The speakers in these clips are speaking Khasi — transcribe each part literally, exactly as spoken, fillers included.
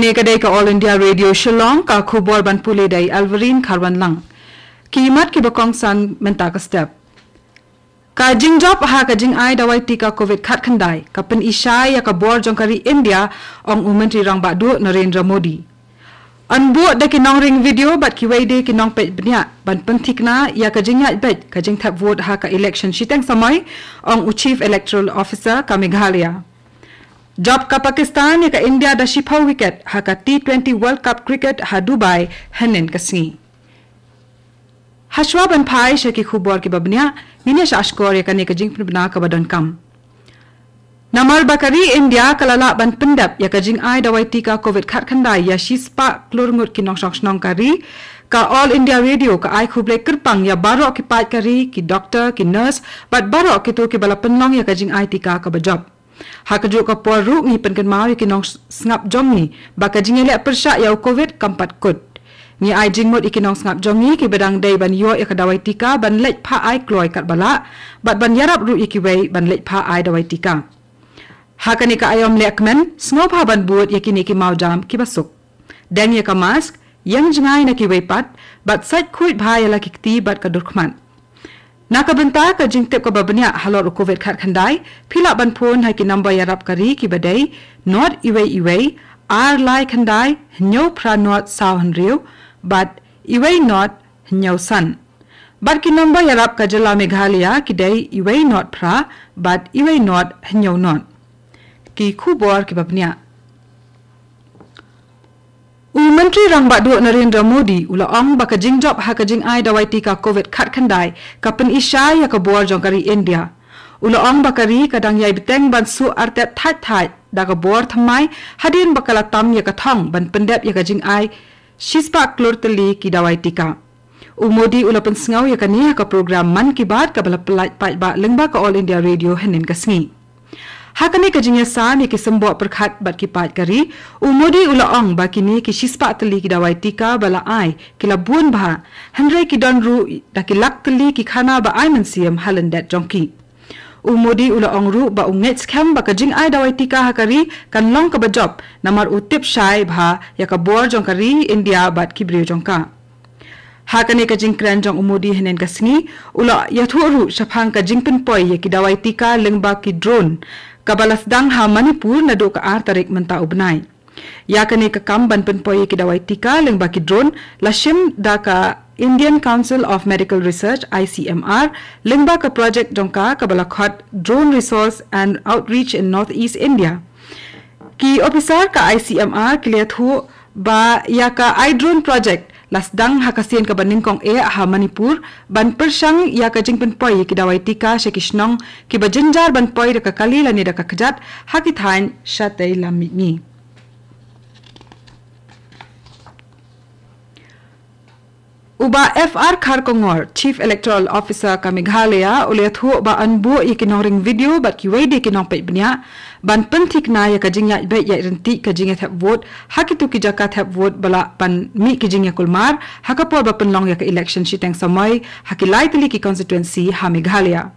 Ne ka dei ka All India Radio Shillong, ka khubor ban pule da i Alvarine Kharwanlang. Ki mat kiba kongsan mynta ka step. Ka jingjop ha ka jingai dawai tika covid khatkhyndai ka pynishai ïa ka bor jong ka ri India, ong u Myntri Rangbah Duh Narendra Modi. Yn buh da ki nongring video bad kiwei de ki nongpeit bniah ban pynthikna ïa ka jingïaid beit ka jingthep vote ha ka election shiteng samoi, ong u Chief Electoral Officer ka Meghalaya. Jop ka Pakistan ïa ka India da shiphew wicket ha ka T twenty World Cup Cricket ha Dubai hynnin ka sngi. Hashwa ban phai sha ki khubor kiba bniah, ngin ïa shah shkor ïa kane ka jingpynbna kaba donkam. Namar ba ka ri India ka la lah ban pyndep ïa ka jingai dawai tika covid khatkhyndai ïa shispah klur ngut ki nongshong shnong ka ri, ka All India Radio ka ai khublei kyrpang ïa baroh ki paid ka ri, ki doktor, ki nurse bad baroh kito kiba la pynlong ïa ka jingai tika kaba jop. Ha kajuh ka por ruh ngi pynkynmaw ïa ki nongsngap jong ngi ba ka jingïaleh pyrshah ïa u covid kam pat kut. Ngi ai jingmut ïa ki nongsngap jong ngi kiba dang dei ban ïoh ïa ka dawai tika ban leit phah ai kloi katba lah bad ban ïarap ruh ïa kiwei ban leit phah ai dawai tika. Ha kane ka aïom lehkmen, sngewbha ban bud ïa kine ki mawjam kiba suk. Deng ïa ka mask, ïeng jngai na kiwei pat bad sait khuid bha ïa la ki kti bad ka dur khmat. Na ka bynta ka jingtip kaba bniah halor u covid khatkhyndai, phi lah ban phone ha ki number ïarap ka ri kiba dei not iwei iwei, ar lai khyndai, hynñiew phra not saw hynriew bad iwei not hynñiew san. Bad ki number ïarap ka jylla Meghalaya ki dei iwei not phra bad iwei not hynñiew not. Ki khubor kiba bniah. U Myntri Rangbah Duh Narendra Modi u la ong ba ka jingjop ha ka jingai dawai tika covid khatkhyndai ka pynishai ïa ka bor jong ka ri India. U la ong ba ka ri ka dang ïai bteng ban suh artet thait thait da ka bor thymmai hadien ba ka la tam ïa ka thong ban pyndep ïa ka jingai shispah klur tylli ki dawai tika. U Modi u la pynsngew ïa kane ha ka program Mann Ki Baat kaba la pynlait paidbah lyngba ka All India Radio hynnin ka sngi. Ha kane ka jingïasam ïa ki symboh pyrkhat bad ki paid ka ri, u Modi u la ong ba kine ki shispah tylli ki dawai tika ba la ai ki la bun bha, hynrei ki don ruh da ki lak tylli ki khana ba ai mynsiem ha lyndet jong ki. U Modi u la ong ruh ba u ngeit skhem ba ka jingai dawai tika ha ka ri kan long kaba jop namar u tip shai bha ïa ka bor jong ka ri India bad ki briew jong ka. Ha kane ka jingkren jong u Modi hynnin ka sngi, u la ïathuh ruh shaphang ka jingpynpoi ïa ki dawai tika lyngba ki drone kaba la sdang ha Manipur naduh ka ar tarik mynta u bnai. Ïa kane ka kam ban pynpoi ïa ki dawai tika lyngba ki drone la shim da ka Indian Council of Medical Research, I C M R, lyngba ka project jong ka kaba la khot Drone Resource and Outreach in Northeast India. Ki ophisar ka I C M R ki la ïathuh ba ïa ka iDrone project la sdang ha ka sien kaba nyngkong eh ha Manipur ban pyrshang ïa ka jingpynpoi ïa ki dawai tika sha ki shnong kiba jynjar ban poi da ka kali lane da ka kjat ha ki thaiñ shatei lam mihngi. U Bah F R Kharkongor, Chief Electoral Officer ka Meghalaya, u la ïathuh ba yn buh ïa ki nongring video bad kiwei de ki nongpeit bniah ban pynthikna ïa ka jingïaid beit ïaid ryntih ka jingïathep vote ha kito ki jaka thep vote ba lah ban mih ki jingïakulmar ha ka por ba pynlong ïa ka election shiteng samoi ha ki lai tylli ki constituency ha Meghalaya.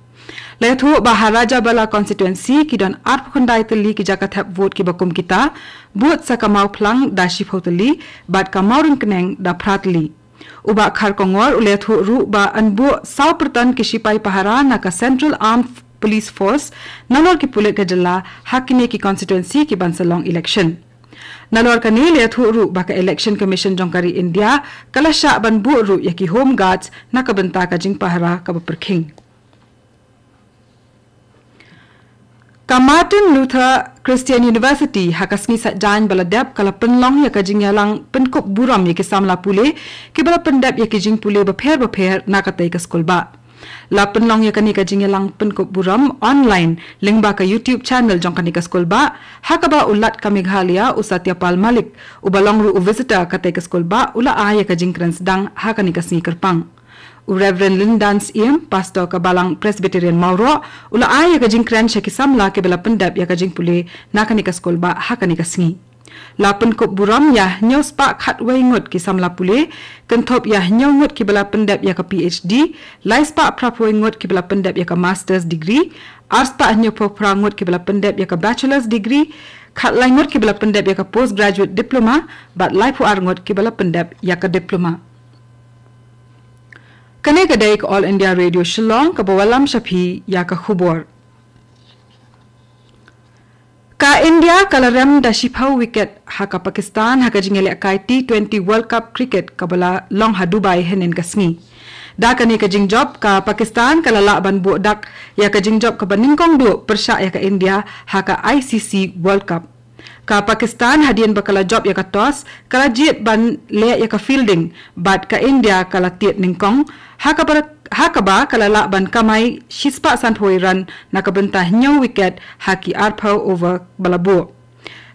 La ïathuh ba ha Rajabala constituency ki don arphew khyndai tylli ki jaka thep vote kiba kum kita, bud sa ka Mawphlang da shiphew tylli bad ka Mawryngkneng da phra tylli. U Bah Kharkongor u la ïathuh ruh ba yn buh saw pyrton ki shipai pahara na ka Central Armed Police Force nalor ki pulit ka jylla ha kine ki constituency ki ban sa long election. Nalor kane la ïathuh ruh ba ka Election Commission jong ka ri India ka la shah ban buh ruh ïa ki Home Guards na ka bynta ka jingpahara kaba pyrkhing. Ka Martin Luther Christian University ha ka sngi Saitjaiñ ba la dep ka la pynlong ïa ka jingïalang pynkup burom ïa ki samla pule kiba la pyndep ïa ki jingpule bapher bapher na katei ka skulbah. La pynlong ïa kane ka jingïalang pynkup burom online lyngba ka YouTube channel jong kane ka skulbah, ha kaba u Lat ka Meghalaya u Satyapal Malik, uba long ruh u visitor katei ka skulbah, u la ai ïa ka jingkren sdang ha kane ka sngi kyrpang. U Reverend Lyndan Syiem, Pastor ka Balang Presbyterian Mawroh, u la ai ïa ka jingkren sha ki samla kiba la pyndep ïa ka jingpule na kane ka skulbah ha kane ka sngi. La pynkup burom ïa hynñiew spah khatwei ngut ki samla pule, kynthup ïa hynñiew ngut kiba la pyndep ïa ka P H D, lai spah phra phew wei ngut kiba la pyndep ïa ka master's degree, ar spah hynñiew phew phra ngut kiba la pyndep ïa ka bachelor's degree, khatlai ngut kiba la pyndep ïa ka postgraduate diploma, bad lai phew ar ngut kiba la pyndep ïa ka diploma. Kane ka dei ka All India Radio Shillong kaba wallam sha phi ïa ka khubor. Ka India ka la rem da shiphew wicket ha ka Pakistan ha ka jingïalehkai T twenty World Cup Cricket kaba la long ha Dubai hynnin ka sngi. Da kane ka jingjop ka Pakistan ka la lah ban buh dak ïa ka jingjop kaba nyngkong duh pyrshah ïa ka India ha ka I C C World Cup. Ka Pakistan hadien ba ka la jop ïa ka toss ka la jied ban leh ïa ka fielding bad ka India ka la tied nyngkong ha kaba, ha kaba ka la lah ban kamai shispah sanphew wei run na ka bynta hynñiew wicket ha ki arphew over ba la buh.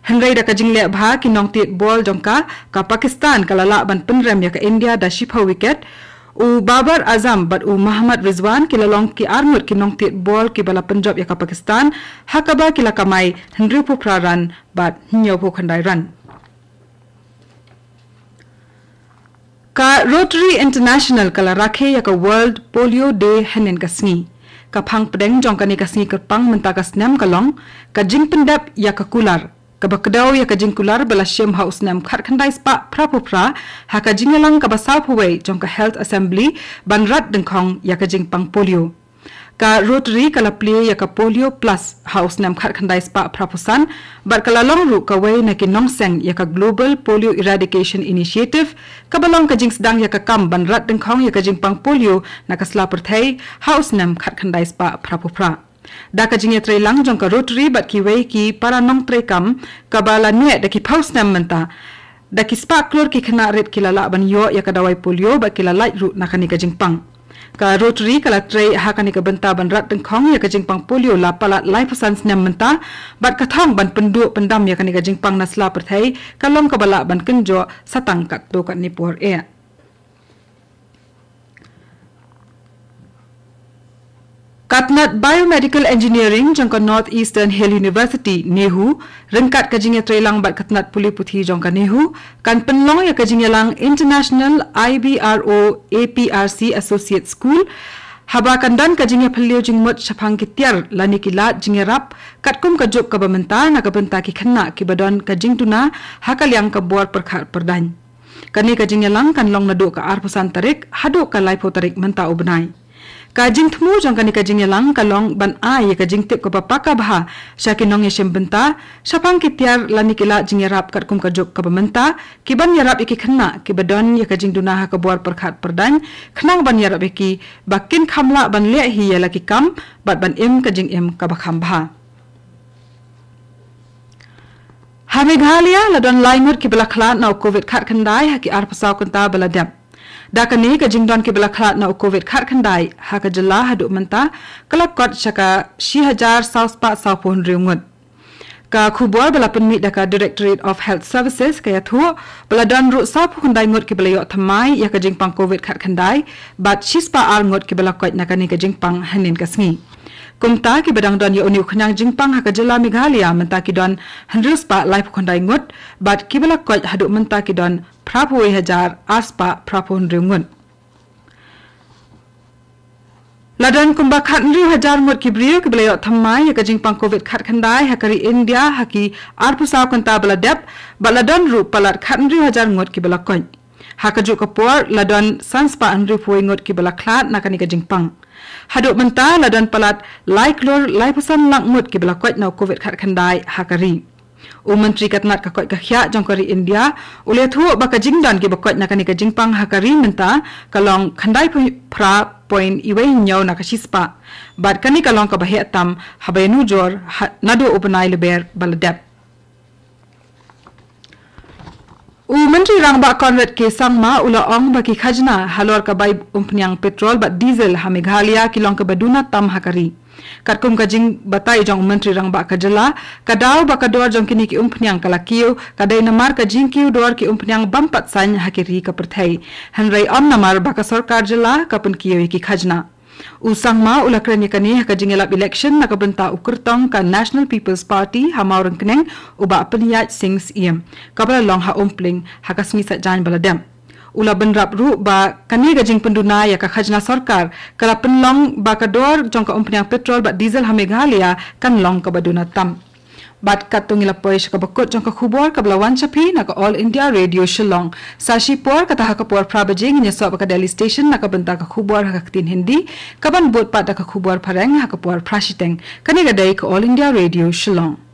Hynrei da ka jingleh bha ki nongtied bol jong ka, ka Pakistan ka la lah ban pynrem ïa ka India da shiphew wicket. U Babar Azam bad u Mohammad Rizwan ki la long ki ar ngut ki nongtied bol kiba la pynjop ïa ka Pakistan ha kaba ki la kamai hynriew phew phra run bad hynñiew phew khyndai run. Ka Rotary International ka la rakhe ïa ka World Polio Day hynnin ka sngi. Ka phang pdeng jong kane ka sngi kyrpang mynta ka snem ka long ka jingpyndep ïa ka kular, kaba kdew ïa ka jingkular ba la shim ha u snem khatkhyndai spah phra phew phra ha ka jingïalang kaba sawphew wei jong ka Health Assembly ban rat dyngkhong ïa ka jingpang polio. Ka Rotary ka la plie ïa ka Polio Plus ha u snem khatkhyndai spah phra phew san bad ka la long ruh kawei na ki nongseng ïa ka Global Polio Eradication Initiative, kaba long ka jingsdang ïa ka kam ban rat dyngkhong ïa ka jingpang polio na ka sla pyrthei ha u snem khatkhyndai spah phra phew phra. Da ka jingïatreilang jong ka Rotary bad kiwei ki para nongtreikam kaba la neh da ki phew snem mynta, da ki spah klur ki khynnah rit ki la lah ban ïoh ïa ka dawai polio bad ki la lait ruh na kane ka jingpang. Ka Rotary ka la trei ha kane ka bynta ban rat dyngkhong ïa ka jingpang polio la palat laiphew san snem mynta bad ka thong ban pynduh pyndam ïa kane ka jingpang na sla pyrthei ka long kaba lah ban kynjoh sa tang katto katne por eh. Ka tnat Biomedical Engineering jong ka North Eastern Hill University, NEHU, ryngkat ka jingïatreilang bad ka tnat pule puthi jong ka NEHU, kan pynlong ïa ka jingïalang International I B R O A P R C Associate School, haba kan don ka jingïaphylliew jingmut shaphang ki tiar lane ki lad jingïarap katkum ka juk kaba mynta na ka bynta ki khynnah kiba don ka jingduna ha ka liang ka bor pyrkhat pyrdaiñ. Kane ka jingïalang kan long naduh ka arphew san tarik haduh ka laiphew tarik mynta u bnai. Ka jingthmu jong kane ka jingïalang ka long ban ai ïa ka jingtip kaba paka bha sha ki nongïashim bynta shaphang ki tiar lane ki lad jingïarap katkum ka juk kaba mynta, kiban ïarap ïa ki khynnah kiba don ïa ka jingduna ha ka bor pyrkhat pyrdaiñ, khnang ban ïarap ïa ki ba kin kham lah ban leh hi ïa la ki kam bad ban im ka jingim kaba kham bha. Ha Meghalaya la don lai ngut kiba la khlad na u Covid khatkhyndai ha ki arphew saw kynta ba la dep. Da kane ka jingdon kiba la khlad na u Covid khatkhyndai ha ka jylla haduh mynta ka la kot sha ka shi hajar saw spah saw phew hynriew ngut. Ka khubor ba la pynmih da ka Directorate of Health Services ka ïathuh ba la don ruh saw phew khyndai ngut kiba la ïoh thymmai ïa ka jingpang Covid khatkhyndai bad shi spah ar ngut kiba la koit na kane ka jingpang hynnin ka sngi. Kumta kiba dang don ïa une u khñiang jingpang ha ka jylla Meghalaya mynta ki don hynriew spah laiphew khyndai ngut bad kiba la koit haduh mynta ki don phra phew wei hajar ar spah phra phew hynriew ngut. La don kumba khathynriew hajar ngut ki briew kiba la ïoh thymmai ïa ka jingpang Covid khatkhyndai ha ka ri India ha ki arphew saw kynta ba la dep bad la don ruh palat khathynriew hajar ngut kiba la koit. Ha kajuh ka por la don san spah hynriew phew wei ngut kiba la khlad na kane ka jingpang. Haduh mynta la don palat lai klur laiphew san lak ngut kiba la koit na u Covid khatkhyndai ha ka ri. U Myntri ka tnat ka koit ka khiah jong ka ri India u la ïathuh ba ka jingdon kiba koit na kane ka jingpang ha ka ri mynta ka long khyndai phew phra point wei hynñiew na ka shi spah. Bad kane ka long kaba heh tam haba ïanujor ha, naduh u bnai Lber ba la dep. U Myntri Rangbah Conrad K Sangma u la ong ba ki khajna halor ka bai umphniang petrol bad diesel ha Meghalaya ki long kaba duna tam ha ka ri. Katkum ka jingbatai jong u Myntri Rangbah ka jylla, ka daw ba ka dor jong kine ki umphniang ka la kiew ka dei namar ka jingkiew dor ki umphniang bym pat saiñ ha ki ri ka pyrthei. Hynrei ym namar ba ka sorkar jylla ka pynkiew ïa ki khajna. U Sangma u la kren ïa kane ha ka jingïalap election na ka bynta u kyrtong ka National People's Party ha Mawryngkneng, u Bah Pynïaid Sing Syiem, kaba la long ha Umpling ha ka sngi Saitjaiñ ba la dep. U la bynrap ruh ba kane ka jingpynduna ïa ka khajna sorkar ka la pynlong ba ka dor jong ka umphniang petrol bad diesel ha Meghalaya kan long kaba duna tam. Bad katto ngi la poi sha kaba kut jong ka khubor kaba la wan sha phi na ka All India Radio Shillong. Sa shipor, kata ha ka por phra baje, ngin ïasoh bad ka Delhi Station na ka bynta ka khubor ha ka ktien Hindi, kaban bud pat da ka khubor phareng ha ka por phra shiteng. Kane ka dei ka All India Radio Shillong.